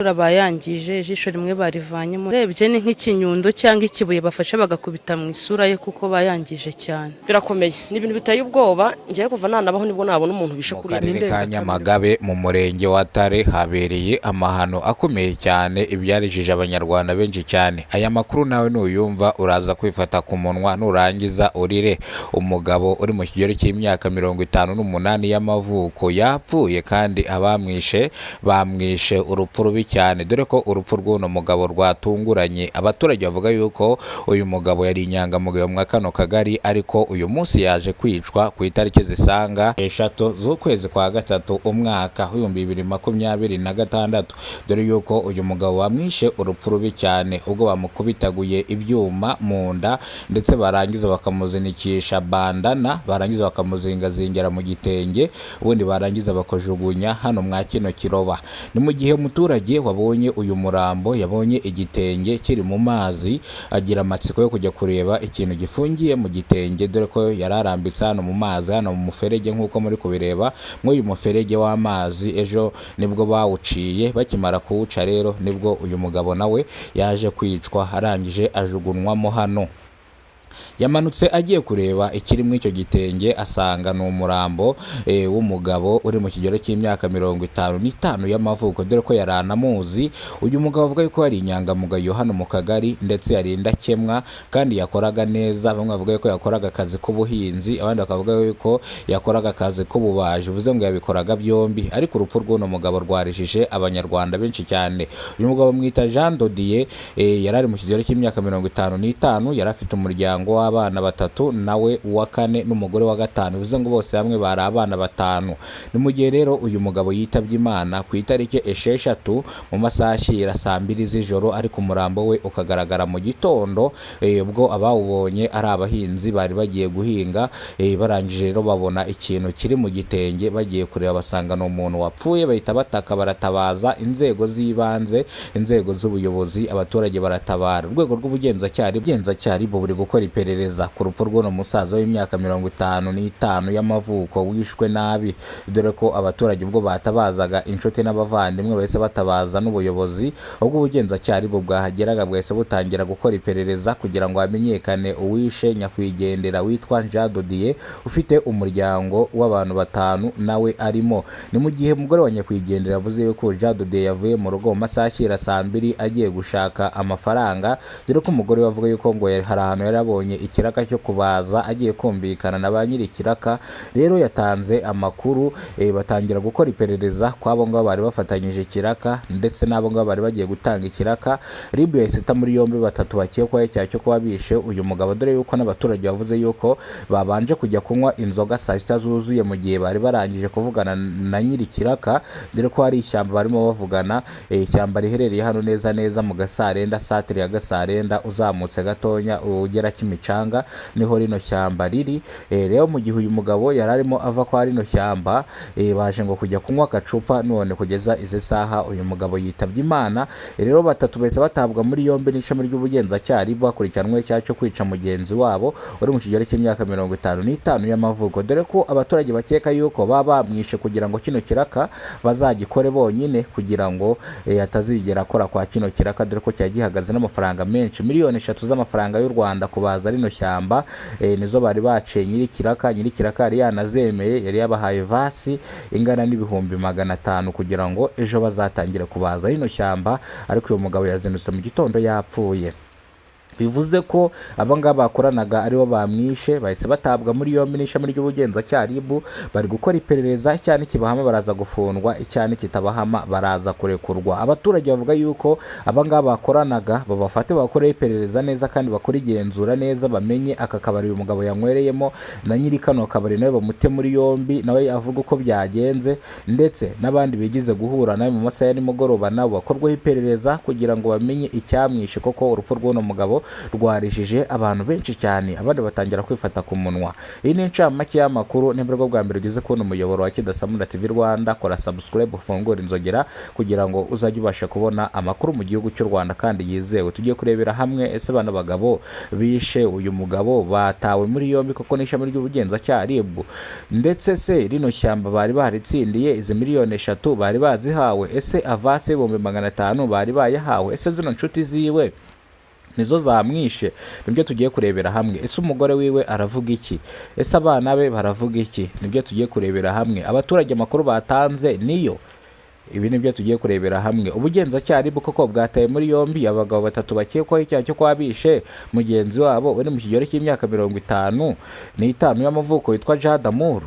Bayangije ijisho rimwe barivanyemo. Urebye ni nk'ikinyundo cyangwa ikibuye bafashe bagakubita mu isura ye, kuko bayangije cyane. Birakomeye, ni ibintu biteye ubwoba. Ngiye kuva nanabaho nibwo nabona umuntu bishe Mu kuriya. karere ka Nyamagabe, mu murenge wa Tare, habereye amahano akomeye cyane ibyarijije Abanyarwanda benshi cyane. Aya makuru nawe nuyumva uraza kwifata ku munwa, nurangiza urire. Umugabo uri mu kigero cy'imyaka 58 y'amavuko yapfuye, kandi abamwishe bamwishe urupfu rubi cyane, dore ko urupfu rw'uno mugabo rwatunguranye. Abaturage bavuga yuko uyu mugabo yari inyangamugayo mwa kano kagari, ariko uyu munsi yaje kwicwa ku itariki zisaga 3 z'ukwezi kwa gatatu, umwaka w'2026, dore yuko uyu mugabo bamwishe urupfu rubi cyane ubwo bamukubitaguye ibyuma mu nda, ndetse barangiza bakamuzinikisha bandana, barangiza bakamuzingazingira mu gitenge, ubundi barangiza bakajugunya hano mwa kino kiroba. Ni mu gihe umuturage wabonye uyu murambo yabonye igitenge kiri mu mazi, agira amatsiko yo kujya kureba ikintu gifungiye mu gitenge, dore ko yari arambitse hano mu mazi, hano mu muferege nk'uko muri kubireba. Mw'uyu muferege w'amazi ejo nibwo bawuciye. Bakimara kuwuca rero nibwo uyu mugabo nawe yaje kwicwa, arangije ajugunwamo hano. Yamanutse agiye kureba ikiri muri icyo gitenge, asanga ni umurambo w'umugabo uri mu kigero cy'imyaka 55 y'amavuko, dore ko yari anamuzi. Uyu mugabo avuga yuko yari inyangamugayo hano mu kagari, ndetse yari indakemwa kandi yakoraga neza. Bamwe bavuga yuko yakoraga akazi k'ubuhinzi, abandi bakavuga yuko yakoraga akazi k'ububaji, bivuze ngo yabikoraga byombi. Ariko urupfu rw'uno mugabo rwarijije Abanyarwanda benshi cyane. Uyu mugabo bamwita Jean Dodier, yari ari mu kigero cy'imyaka 55, yari afite umuryango w'abana batatu, nawe uwa kane n'umugore wa gatanu, bivuze ngo bose hamwe bari abana batanu. Ni mu gihe rero uyu mugabo yitabye Imana ku itariki 6 mu masaha ashyira saa 2 z'ijoro, ariko umurambo we ukagaragara mu gitondo, ubwo abawubonye ari abahinzi bari bagiye guhinga. Barangije rero babona ikintu kiri mu gitenge, bagiye kureba basanga ni umuntu wapfuye, bahita bataka, baratabaza inzego z'ibanze, inzego z'ubuyobozi, abaturage baratabara. Urwego rw'ubugenzacyaha bugenzacyaha buri gukora iperereza ku rupfu rw'uno musaza w'imyaka 55 y'amavuko wishwe nabi, dore ko abaturage ubwo batabazaga inshuti n'abavandimwe bahise batabaza n'ubuyobozi. Ubwo ubugenzacyaha bwahageraga bwahise butangira gukora iperereza kugira ngo hamenyekane uwishe nyakwigendera witwa Jean Dodier, ufite umuryango w'abantu batanu nawe arimo. Ni mu gihe umugore wa nyakwigendera yavuze yuko Jean Dodier yavuye mu rugo mu masaha ashyira saa 2 agiye gushaka amafaranga, dore ko umugore we avuga yuko ngo hari ahantu yari abonye ikiraka cyo kubaza, agiye kumvikana na ba nyiri ikiraka. Rero yatanze amakuru, batangira gukora iperereza kw'abo ngabo bari bafatanyije ikiraka ndetse n'abo ngabo bari bagiye gutanga ikiraka. RIB yahise ita muri yombi batatu bakekwaho icyaha cyo kuba bishe uyu mugabo, dore yuko n'abaturage bavuze yuko babanje kujya kunywa inzoga saa 6 zuzuye mu gihe bari barangije kuvugana na nyiri ikiraka, dore ko hari ishyamba barimo bavugana, ishyamba riherereye hano neza neza mu Gasarenda, satire ya Gasarenda, uzamutse gatonya ugera Kimicanga niho rino shyamba riri. Rero mu gihe uyu mugabo yari arimo ava kwa rino shyamba, baje ngo kujya kunywa agacupa, none kugeza izi saha uyu mugabo yitabye Imana. Rero batatu bahise batabwa muri yombi n'ishami ry'ubugenzacyaha bakurikiranwe icyaha cyo kwica mugenzi wabo uri mu kigero cy'imyaka 55 y'amavuko, dore ko abaturage bakeka yuko baba bamwishe kugira ngo kino kiraka bazagikore bonyine, kugira ngo atazigera akora kwa kino kiraka, dore ko cyari gihagaze n'amafaranga menshi, miliyoni 3 z'amafaranga y'u Rwanda kubaza rino shyamba, nizo bari baciye nyiri kiraka. Nyiri kiraka yari yanazemeye, yari yabahaye vasi ingana n'500,000 kugira ngo ejo bazatangire kubaza rino shyamba, ariko uyu mugabo yazindutse mu gitondo yapfuye. Bivuze ko abangaba bakoranaga aribo bamwishe, bahise batabwa muri yombi n'ishami ry'ubugenzacyaha RIB. Bari gukora iperereza, icyaha nikibahama baraza gufungwa, icyaha nikitabahama baraza kurekurwa. Abaturage bavuga yuko abangaba bakoranaga babafate, bakoreho iperereza neza kandi bakore igenzura neza, bamenye aka kabari uyu mugabo yanywereyemo, na nyiri kano kabari nawe bamute muri yombi, nawe avuga uko byagenze, ndetse n'abandi bigize guhura nawe mu masaha ya nimugoroba nabo bakorweho iperereza kugira ngo bamenye icyamwishe, koko urupfu rw'uno mugabo rwarishije abantu benshi cyane, abandi batangira kwifata ku munwa. Iyi ni incamake y'amakuru. Nimba aribwo bwa mbere ugeze kubona umuyoboro wa Kidasamura TV Rwanda, kora subscribe, ufungure inzogera kugira ngo uzajye ubasha kubona amakuru mu gihugu cy'u Rwanda kandi yizewe. Tugiye kurebera hamwe ese bano bagabo bishe uyu mugabo batawe muri yombi koko n'ishami ry'ubugenzacyaha RIB, ndetse se rino shyamba bari baritsindiye, izi miliyoni 3 bari bazihawe, ese avance 500,000 bari bayahawe, ese zino nshuti ziwe nizo zamwishe? Nibyo tugiye kurebera hamwe. Ese umugore wiwe aravuga iki? Ese abana be baravuga iki? Nibyo tugiye kurebera hamwe. Abaturage amakuru batanze niyo, ibi nibyo tugiye kurebera hamwe. Ubugenzacyaha RIB koko bwataye muri yombi abagabo batatu bakekwaho icyaha cyo kuba bishe mugenzi wabo uri mu kigero cy'imyaka 55 y'amavuko witwa Jadamuru.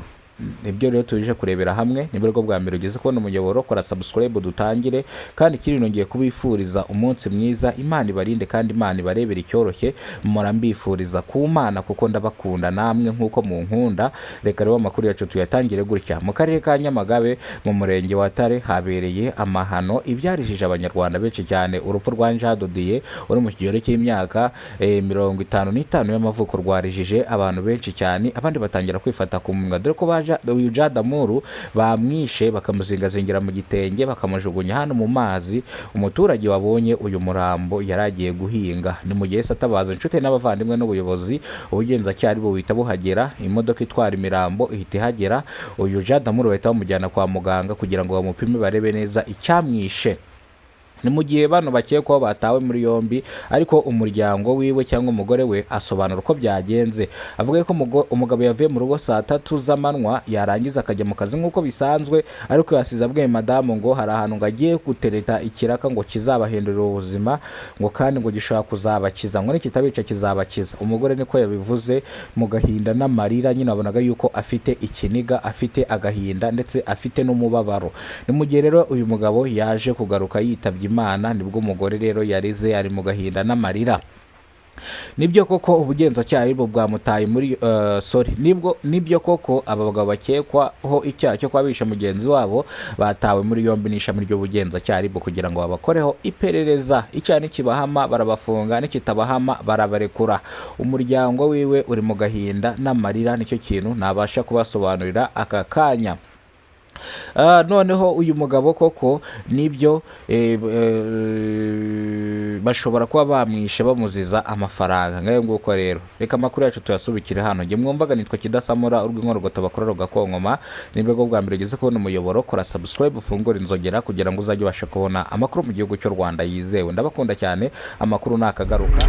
Nibyo rero tuje kurebera hamwe. Nibwo bwo bwa mbere ugeze kubona umuyoboro, kora subscribe dutangire. Kandi ikindi, nongeye kubifuriza umunsi mwiza, Imana ibarinde kandi Imana ibarebere icyoroshye. Mpora mbifuriza ku Mana kuko ndabakunda namwe nk'uko munkunda. Reka rero amakuru yacu tuyatangire gutya. Mu karere ka Nyamagabe, mu murenge wa Tare, habereye amahano ibyarishije abanyarwanda benshi cyane. Urupfu rwa Njadodiye uri mu kigero cy'imyaka 55 y'amavuko rwarijije abantu benshi cyane, abandi batangira kwifata ku munwa, dore ko baje uyu Jadamuru bamwishe bakamuzingazingira mu gitenge, bakamujugunya hano mu mazi. Umuturage wabonye uyu murambo yari agiye guhinga, ni mu gihe se atabaza inshuti n'abavandimwe n'ubuyobozi. Ubugenzacyaha buhita buhagera, imodoka itwara imirambo ihita ihagera, uyu Jadamuru bahita bamujyana kwa muganga kugira ngo bamupime barebe neza icyamwishe. Ni mu gihe bano bakekwaho batawe muri yombi, ariko umuryango wiwe cyangwa umugore we asobanura uko byagenze. Avuga ko umugabo yavuye mu rugo saa 3 z'amanywa, yarangiza akajya mu kazi nk'uko bisanzwe, ariko yasize abwiye madamu ngo hari ahantu ngo agiye gutereta ikiraka ngo kizabahindurira ubuzima, ngo kandi ngo gishobora kuzabakiza, ngo nikitabica kizabakiza. Umugore niko yabivuze mu gahinda n'amarira, nyine wabonaga yuko afite ikiniga, afite agahinda ndetse afite n'umubabaro. Ni mu gihe rero uyu mugabo yaje kugaruka yitabye Imana, nibwo umugore rero yarize ari mu gahinda n'amarira. Nibyo koko ubugenzacyaha aribwo bwamutaye muri sorry, nibwo nibyo koko aba bagabo bakekwaho icyaha cyo kuba bishe mugenzi wabo batawe muri yombi n'ishami ry'ubugenzacyaha RIB kugira ngo babakoreho iperereza. Icyaha nikibahama barabafunga, nikitabahama barabarekura. Umuryango wiwe uri mu gahinda n'amarira, nicyo kintu nabasha kubasobanurira aka kanya. Noneho uyu mugabo koko nibyo bashobora kuba bamwishe bamuziza amafaranga. Ngayo nguko rero, reka amakuru yacu tuyasubikire hano. Njye mwumvaga nitwa Kidasamura, urw'inkorogoto bakora rugakonkoma. Nibwo bwa mbere ugeze kubona umuyoboro, kora subscribe, ufungure inzogera kugira ngo uzajye ubasha kubona amakuru mu gihugu cy'u Rwanda yizewe. Ndabakunda cyane, amakuru nakagaruka.